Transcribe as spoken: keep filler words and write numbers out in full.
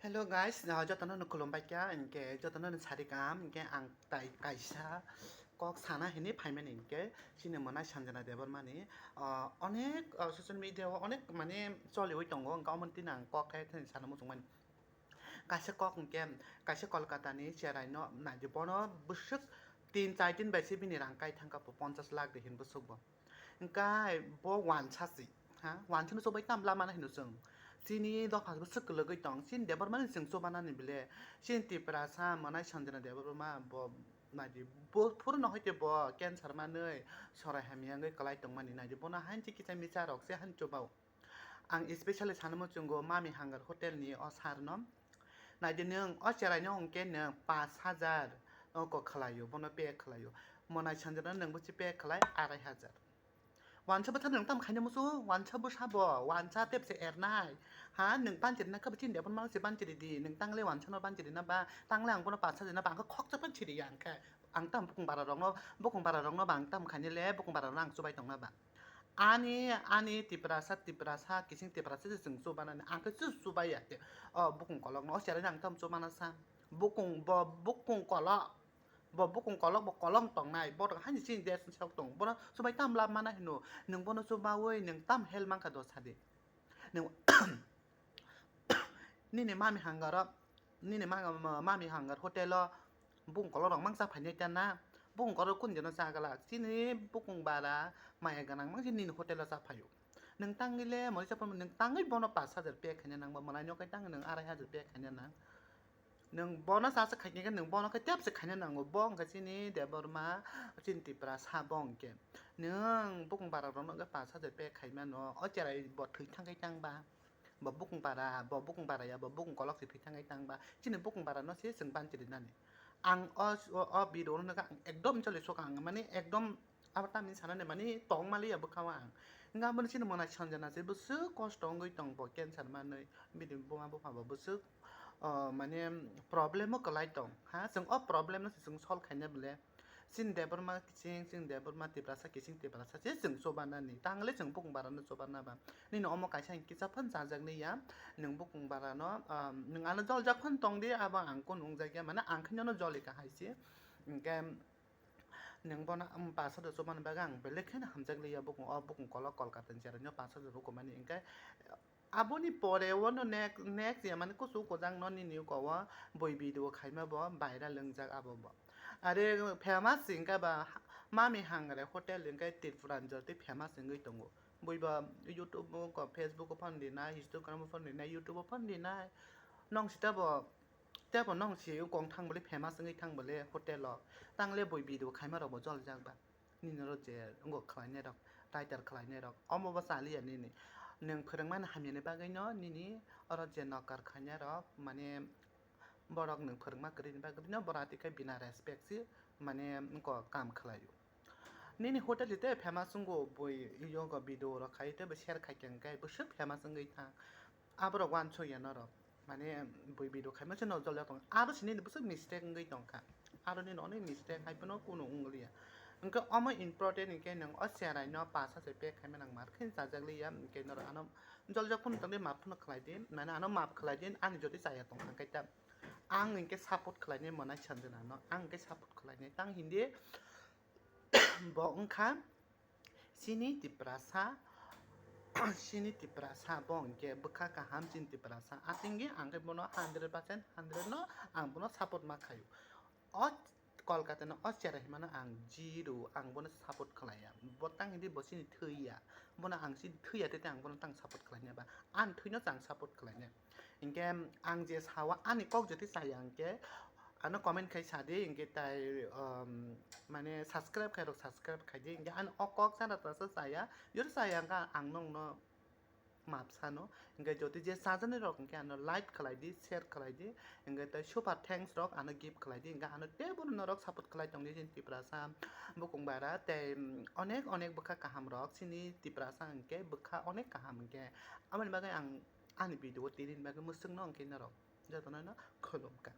Hello guys, ah, jotono no khulumbai kha, hinkhe jotono no sari kaham, hinkhe ang tai kaisa kok sana hinwi phaimani, hinkhe chini mwnai Sanjana Debbarmani, ah, onek, ah, social media o onek mane choliwi tongo, hinkhe omo tini ang kok khe thani sana muchungmani. Kaisa kok hinkhe, kaisa Kolkata ni cherai no naidi, bono bwswk tin char din bai se bini rang kai thangkha, ponchash lakh de hin bwswk bo. Hinkhe bo wansa si, ha, wansa no chubai tam lamana hino chwng. Chini dopha bo swk kwlwgwi tong, chini Debbarmani chwng chubanani bile, chini Tiprasa mwnai Sanjana Debbarma bo naidi, bo phuru no hoite bo cancer manwi sorai hamya wngwi kwlai tongmani naidi, bono hanchi kisa misa rok se han chubao. Ang especially sanwi muchungo Mami Hangar Hotel ni o sir no. Naidi nwng o cherai no hwnkhe nwng pash hajar oko khwlaio, bono pay khwlaio. Mwnai Sanjana nwng bwsi pay khwlai arai hajar. Wansa bwsa nwng tam khaina musu, wansa bwsa bo, wansa tepse ernai. Ha, nwng panchiri na khe bwsi Debbarma se panchiri di, nwng tangle wansa no panchiri na ba, tangle ang bono pash hajar na ba, ang khe khoksa panchiri ya ang khe. Ang tam bukung bara rok no, bukung bara rok no ba ang tam khaina le, bukung bara rok no ang chubai tong na ba. Ani, ani Tiprasa, Tiprasa, kising Tiprasa se chwng chubanani. Ang khe chu chubai ya khe. O bukung kolok no, o cherai no ang tam chubana sa. Bukung, bo bukung kolok. Bo bukung kolok, bo kolong tongnai. Bo rok haini chini desh ni sok tong. Bono chubai tam lab mana hino. Nwng bono chubawi, nwng tam hel mankha do sadi. Nwng nini Mami Hangar o, nini ma-, ma-, Mami Hangar hotel o bukung kolok rok mang cha phainai ta na? Bukung kolok kun jeno cha glak? Chini bukung bara maya gwnang mang se nini hotel o cha phaio. Nwng tangwi le mori cha phano nwng tangwi bono pash hajar pay khaina nang ba, mwnai no khe tangwi nwng arai hajar pay khaina nang. Nwng bono cha se khaikhe nwng bono khe tep se khaina nango. Bo wngkha chini Debbarma, chini Tiprasa bo hwnkhe. Nwng bukung bara rok no khe pash hajar pay khaimano. O cherai bo thwi thang khe tang ba. Bo bukung bara, bo bukung bara ya, bo bukung kolok se thwi thangwi tang ba. Chini bukung bara no se chwng ban chiri nani. Ang o, o, o video no nokha ang ekdom choli sok ang, mane ekdom abo tamni sana ni mane tong mali ya bwkha o ang. Nga boni chini mwnai Sanjana se bwswk kosto wngwi tong bo cancer manwi, bini buma bupha bo bwswk, o, mane problem o kwlai tong. Ha, chwng o problem no se chwng solve khaina bwle. Chini Debbarma kiching, chini Debbarma Tiprasa kiching Tiprasa se chwng chubanani. Tangle chwng bukung bara no chubanaba. Nini omo kaisa hinkhe kisa phano chajakliya. Nwng bukung bara no, um, nwng ano joljak phano tongdi, abo ang kunu wngjakya. Mane ang khe nono joli kahai se. Hinkhe nwng bono, um, pash hajar chubani bagwi ang belai kheno hamjakliya bukung, o bukung kolok Kolkata ni cherai no pash hajar rukumani. Hinkhe aboni pore o no next, next ya mane kuchuk kujak no nini uko o bui video khaima bo viral wngjak abo bo. Are famous wngkha ba Mami Hangre hotel wngkha Tripura ni jora tei famous wngwi tongo. Bui ba YouTube o ko, Facebook o phano rinai, Instagram o phano rinai, YouTube o phano rinai. Nong sita bo, tei bo nong si kong thang bole famous wngwi thang bole hotel o. Tangle bui video khaima rok bo joljak ba. Nini oro je wngkha khlainai rok, writer khlainai rok, omo bo chaliya nini. Nwng phwrwngmani hamyani bagwi no nini oro je nokar khainai rok, mane borok nwng phwrwngma kwrwini bagwi no borok atikhe bina respect se, mane wngkha kam khlaio. Nini hotel ni tei famous wngo bui yogo video rok khai tei bo share khai khe hwnkhe bwswk famous wngwi thang. Aborok uansukya norok. Mane bui video khaima se no joljak tong. Aro se nini bwswk mistake wngwi tongkha. Aro nini onek mistake hai phano kunu wng liya. Hwnkhe omo important hwnkhe nwng o cherai no pash hajar pay khaima nang mar khe chajak liya. Hwnkhe norok ano joljak phano tongdi, map phano khlai di. Mane ano map khlai di, ani jodi chaya tong kha khe ta. Ang hwnkhe support khlainai mwnai Sanjana no. Ang hwnkhe support khlainai. Tang hindi bo wngkha chini Tiprasa, chini Tiprasa bo hwnkhe bwkha kaham chini Tiprasa. Asingkhe ang khe bono hundred percent hundred no ang bono support ma khaio. O Kolkata no o cherai himano ang zero, ang bono support khlaiya. Bo tang hindi bo chini thwiya. Bono ang chini thwiya tete ang bono tang support khlainai ba. Ang thwino chang support khlainai. Hinkhe ang je sao ani kok jodi chaya hinkhe ano comment khai sadi, hinkhe tai, um, mane subscribe khairok subscribe khaidi, hinkhe ani o kok sana tasa chaya, jodi chaya hinkhe ang nongno map sano, hinkhe jodi je sajani rok hinkhe ano like khlaidi, share khlaidi, hinkhe tai super thanks rok ano give khlaidi, hinkhe ano teibo norok support khlai tongdi chini Tiprasa bukung bara tei, um, onek onek bwkha kaham rok chini Tiprasa hinkhe bwkha onek kaham hinkhe aboni bagwi ang ani video o tini ni bagwi mwswkno hinkhe norok jotono no khulumkha.